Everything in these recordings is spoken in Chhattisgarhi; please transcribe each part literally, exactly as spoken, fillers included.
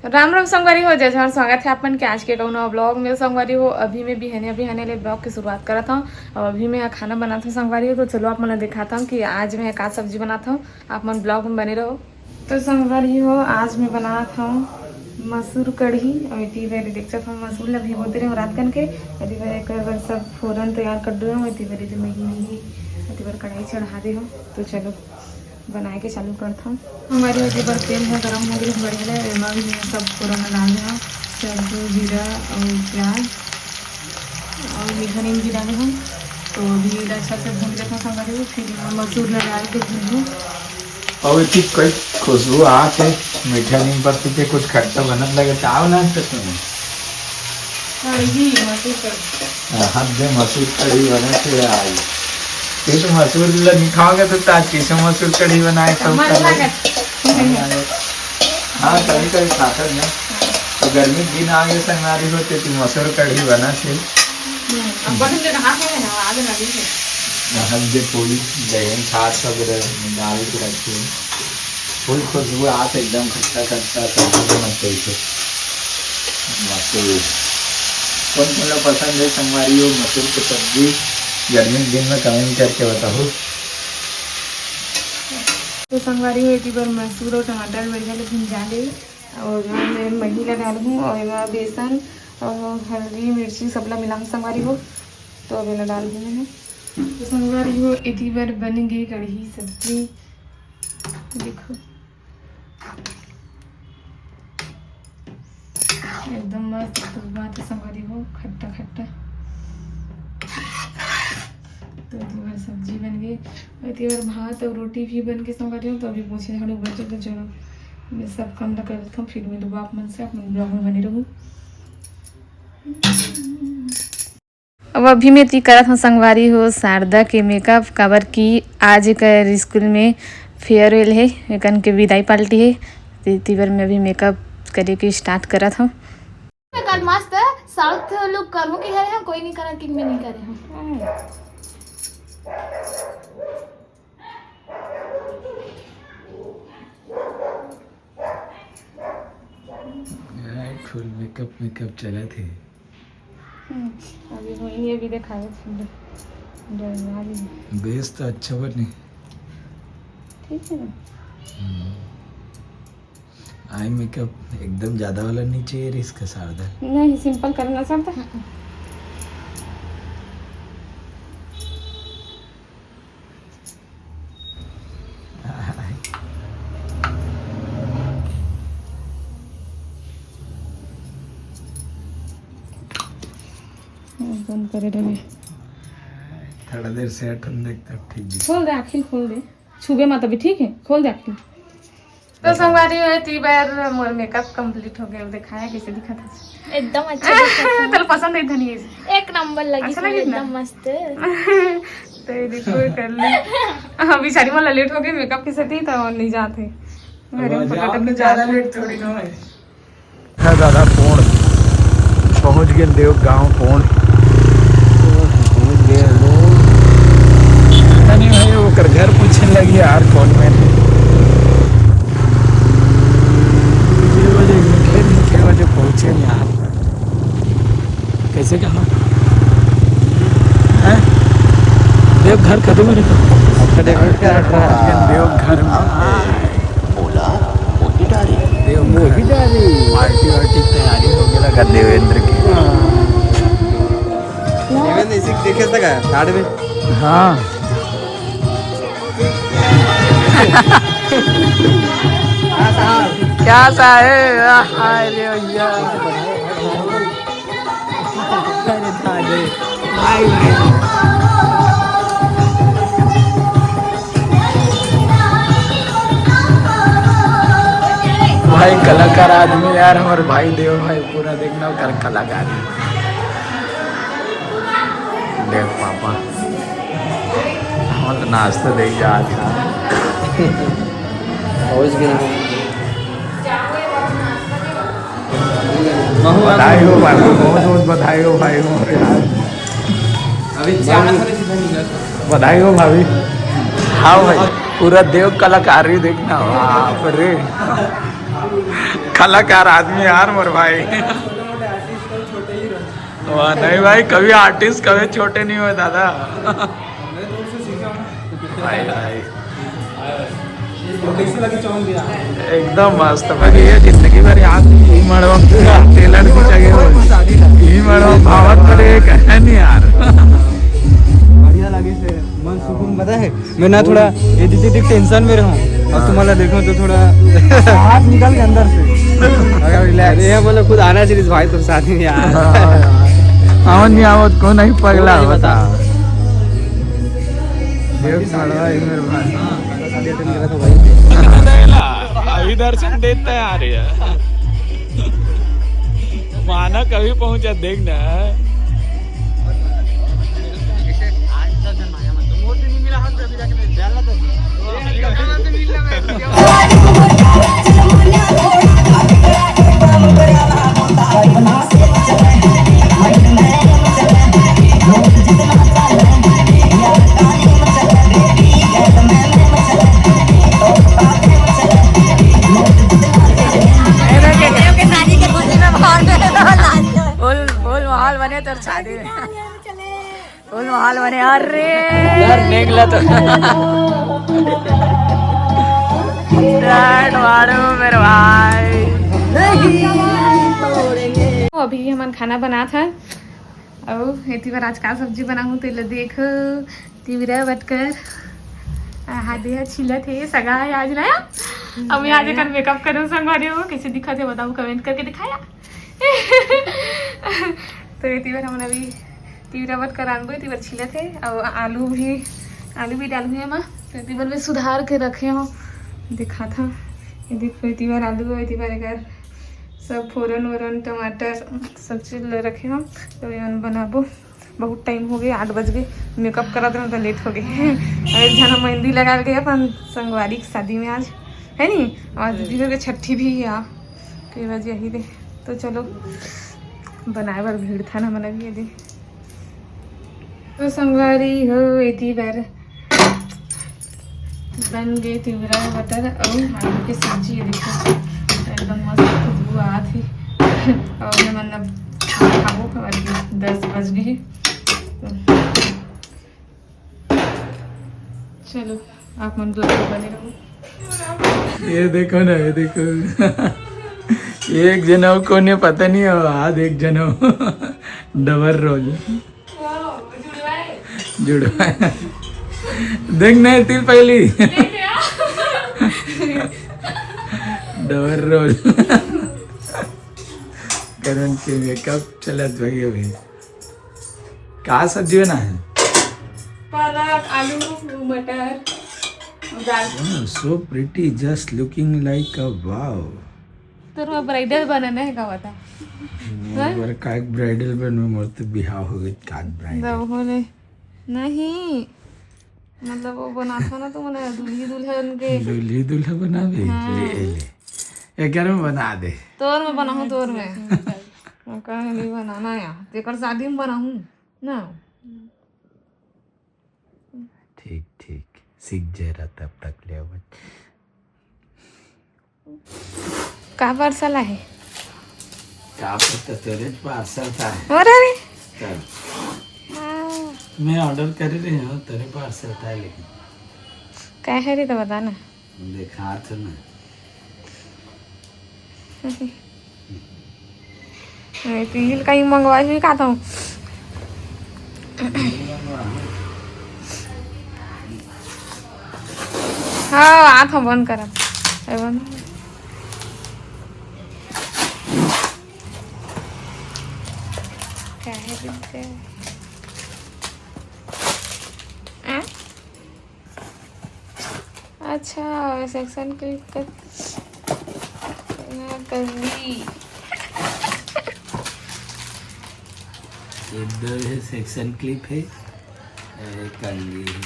राम राम संगवारी हो, जय जोहार, स्वागत है आप मन के आज के एक अउ नवा ब्लॉग में। संगवारी हो, अभी मैं बिहनिया बिहनिया ले ब्लॉग की शुरुआत करत हूँ। अब अभी मैं खाना बनात हूँ संगवारी हो, तो चलो आप मन ला दिखाता हूँ कि आज मैं का सब्जी बनात हूँ। आप मन ब्लॉग में बने रहो। तो संगवारी हो, आज मैं बनात हूँ मसूर कढ़ी। और एती बार देखत हूँ, मसूर ला भिगो दे रहे हूँ रात कन के। एती बार एकर बर सब फोरन तैयार कर दे हूँ। एती बार एती मैगी वैगी, एती बार कढ़ाई चढ़ा दे हूँ। तो चलो बनाए के चालू करत हूँ। हमारे एती बार तेल ह गरम हो गए, बढ़िया ले एमा भी मैं सब फोरन ला डाल दे हूँ, सरसों, जीरा और प्याज और मीठा नीम भी डाले हूँ। तो अभी एला अच्छा से भून लेता हूँ संगवारी हो, फिर एमा मसूर ला डाल के भून लूँ। और एती कई खुशबू आत हे, मीठा नीम पत्ती के कुछ खट्टा बनत लगे, का बनात हे तुमन? कढ़ी, मसूर कढ़ी। हाँ, दे मसूर कढ़ी बनत हे आज। ये तो मसूर ला नहीं खाओगे तो आज कैसे मसूर कढ़ी बनाए सब मन खाओगे? लागत। हाँ, कभी कभी खाथन ना। तो गर्मी के दिन आगे संगवारी हो, तो मसूर कढ़ी बनत हे। हम्म, अब बटन के कहाँ से है? आज नदी है। हल्दी फूल, दही, छाछ वगैरह डाल के रखे हैं। फुल खुशबू आत एकदम खट्टा खट्टा सब्जी बनत हे। मसूर। कौन कौन ला पसंद है संगवारी हो मसूर के सब्जी? गर्मी के दिन में कमेंट करके बताओ। तो संगवारी हो, एती बार मसूर और टमाटर बढ़िया ले भुंजा ले। और एमा मैं मही ला डालहूँ और एमा बेसन और हल्दी, मिर्ची सबला मिलाहूँ संगवारी हो। तो अब एला डाल दूँ मैं। तो संगवारी हो, एती बार बन गई कढ़ी सब्जी। देखो, एकदम मस्त खुशबू आत हे संगवारी हो, खट्टा खट्टा। तो एती बार सब्जी बन गई, एती बार भात और रोटी भी बन के संगवारी हो। तो अभी पोछे झाड़ू बचे, तो चलो मैं सब काम ला कर देता हूँ, फिर मिलूँ आप मन से, अपन ब्लॉग में बने रहू। अब अभी मैं एती करत हूँ संगवारी हो शारदा के मेकअप, काबर कि आज एकर स्कूल में फेयरवेल है, एकन के विदाई पार्टी है। तो एती बार मैं अभी मेकअप करे के स्टार्ट करत हूँ। मैं कल मस्त साउथ लुक करूँ कि हरे हम कोई नहीं करा कि मैं नहीं करे हूँ। फुल मेकअप मेकअप चलत हे। हम्म, अभी वही अभी दिखाए थे, डरवा भी। बेस तो अच्छा बने। ठीक है ना? हम्म। आई मेकअप एकदम ज्यादा वाला नहीं चाहिए रे इसका शारदा। नहीं, सिंपल करना चाहता। बंद करे डरे। थोड़ा देर सेट होने दे, तब ठीक जी। खोल दे, आखिर खोल दे। छुबे मत अभी, ठीक है? खोल दे आखिर। तो संगवारी हो, एती बार मोर मेकअप कंप्लीट हो गया। दिखाया कैसे दिखत हे? एकदम अच्छा दिखत हे। तोला पसंद है धनी? एक नंबर लगी अच्छा थी, लगी ना? एकदम मस्त। तो ये देखो, ये कर ली। हाँ, बेचारी मोला लेट हो गई मेकअप के सेती, तो नहीं जात हे। घरे में अब फटाफट आपने जात ज्यादा हे। लेट थोड़ी ना है। हाँ दादा, कोण पहुँच गए देव गाँव, कोण पहुँच गए लोग। पता नहीं भाई, ओकर घर पूछे लगी यार, कौन में थे। छह बजे निकले, छह बजे पहुँचे यहाँ पर। कैसे कहा? हैं? देवघर कदम रे। अच्छा, देवघर क्या रख रहा है? देवघर में। बोला, मोहिडारी। देव मोहिडारी। पार्टी वार्टी तैयारी हो गया लगा देवेंद्र की। देवेंद्र इसी देखे था क्या? कार्ड में? हाँ। क्या सा है? आह, हाय रे भैया। अरे दादे। भाई, भाई। भाई कलाकार आदमी यार, हमारे भाई देव भाई पूरा देखना कर कलाकारी। देख पापा, हम तो नाश्ता दे जात हन। पहुंच गए। बधाई हो भाई, बहुत बहुत बधाई हो भाई, हो यार। अभी चार थोड़े सी बनी है। बधाई हो भाभी। हाँ भाई, पूरा देव कलाकारी देखना, बाप रे। कलाकार आदमी यार मोर भाई। वाह, नहीं भाई, कभी आर्टिस्ट कभी छोटे नहीं हुए दादा। भाई, भाई। एकदम मस्त भाई, ये जिंदगी भर याद, ई मड़वा टेलर भी जगह हो, ई मड़वा भावत पर एक है नहीं यार। बढ़िया लगे से मन सुकून, पता है। मैं ना थोड़ा एडिटिंग टेंशन में रहूं, अब तुम्हारा देखो तो थोड़ा हाथ निकल के अंदर से। अगर रिलैक्स, ये बोलो खुद आना चाहिए भाई, तुम साथ में यार। आवत नहीं आवत को नहीं पगला होता। देख साला, ये मेरे भाई। अभी दर्शन देता है आ रही है। माना कभी पहुंचा, देख ना। बोल, बोल, माहौल बने तोर शादी में। बोल, माहौल बने। अरे यार, नेगला तो। स्टार्ट मारो मेरे भाई। तो अभी हमन खाना बनात हन। अउ एती बर आज का सब्जी बनाहूं, तेला देखो। तिवरा बटकर, आ, हादे ह छिलत हे, सगा हे आज ना। अब मैं आज एकर मेकअप करूं, संगवारी हो, कैसे दिखत हे बताओ, कमेंट करके दिखाया। तो एती बर हमन अभी तिवरा बटकर आनबो, एती बर छिलत हे, अउ आलू भी, आलू भी डालहूं एमा। तो एती बर मैं सुधार के रखे हूं, दिखात हूं। ये देखो, एती बर आलू हे, एती बर एकर सब फोरन वोरन, टमाटर, सब चीज ले रखे हूं। तो एमन बनाबो। बहुत टाइम हो गए, आठ बज गए, मेकअप करत रहूं तो लेट हो गए। अउ एक झन मेहंदी लगा गए अपन संगवारी के शादी में आज, है नी? आज दीदी के छट्ठी भी है, कई बजे यही दे। तो चलो, बनाए बर भीड़ था ना, मन भी ये दे। तो संगवारी हो, एती बर बन गए तिवरा बटर अउ आलू के सब्जी। ये देखो, एकदम मस्त खुशबू आत हे। अउ हमन अब खाबो, अभी दस बज गए। तो चलो, आप मन दोनों बने रहो। ये देखो ना, ये देखो। एक जन हो कोने पता नहीं हो, आज एक जन हो। Double role. जुड़वा। देख नहीं तिल पहली। Double role. करण के मेकअप चलत भैया भी। का सब्जी बना है? पालक, आलू, मटर, दाल। Wow, so pretty, just looking like a wow। तोर में ब्राइडल बनाना है का बता? मोर बर का एक ब्राइडल बन में, मोर तो बिहाव हो गई, का ब्राइडल? दब होले। नहीं, मतलब वो बनाता ना तो मने दूल्ही दुल्हन के। दूल्ही दुल्हा बनावे? हाँ। ले, ले। एकर में बना दे। तोर में बनाहूँ, तोर में। ओकर में नहीं बनाना यार, तेकर शादी में बनाहूँ ना। ठीक, ठीक, सीख जे रहा तब तक ले आवत। का पार्सल आहे? का पता, तेरे पार्सल था। अरे, अरे। तब हाँ। मैं ऑर्डर कर रही हूँ, तेरे पार्सल था लेकिन। का है रे, तो बता ना। देखा तो ना। मैं तिल कहीं मंगवाई हुई का तो। हाँ, आत हूँ, बंद करब। ए, बंद। का है दिक्कत? आ? अच्छा, सेक्शन क्लिप कर, हाँ, कर ली। इधर है सेक्शन क्लिप है, अरे कंघी है।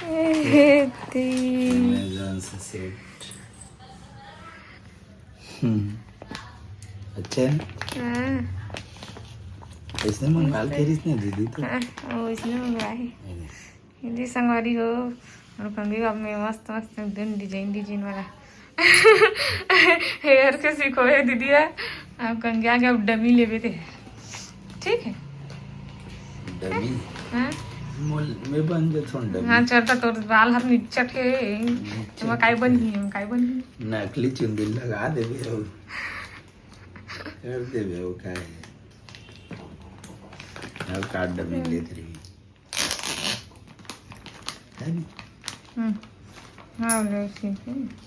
ए, ती। Amazon से सेट। हम्म। अच्छा है ना? हाँ। इसने मंगवा के रही इसने दीदी तो। हाँ, वो इसने मंगवा है। अरे। ये संगवारी हो, और कंघी बाब में मस्त मस्त एकदम डिजाइन डिजाइन वाला हेयर के सीखो हे दीदी है। अब कंगिया के अब डमी लेबे ते, ठीक है? डमी। हाँ। मोल मैं बन जाथों डमी। हाँ, चलता तोर बाल हर निच्चट के। मैं काय बनही, मैं काय बनही। नकली चुंदी लगा देबे हो। कर देबे हो काय। अब का डमी लेत रही। है नी? हम्म। हाँ, ले, ठीक है।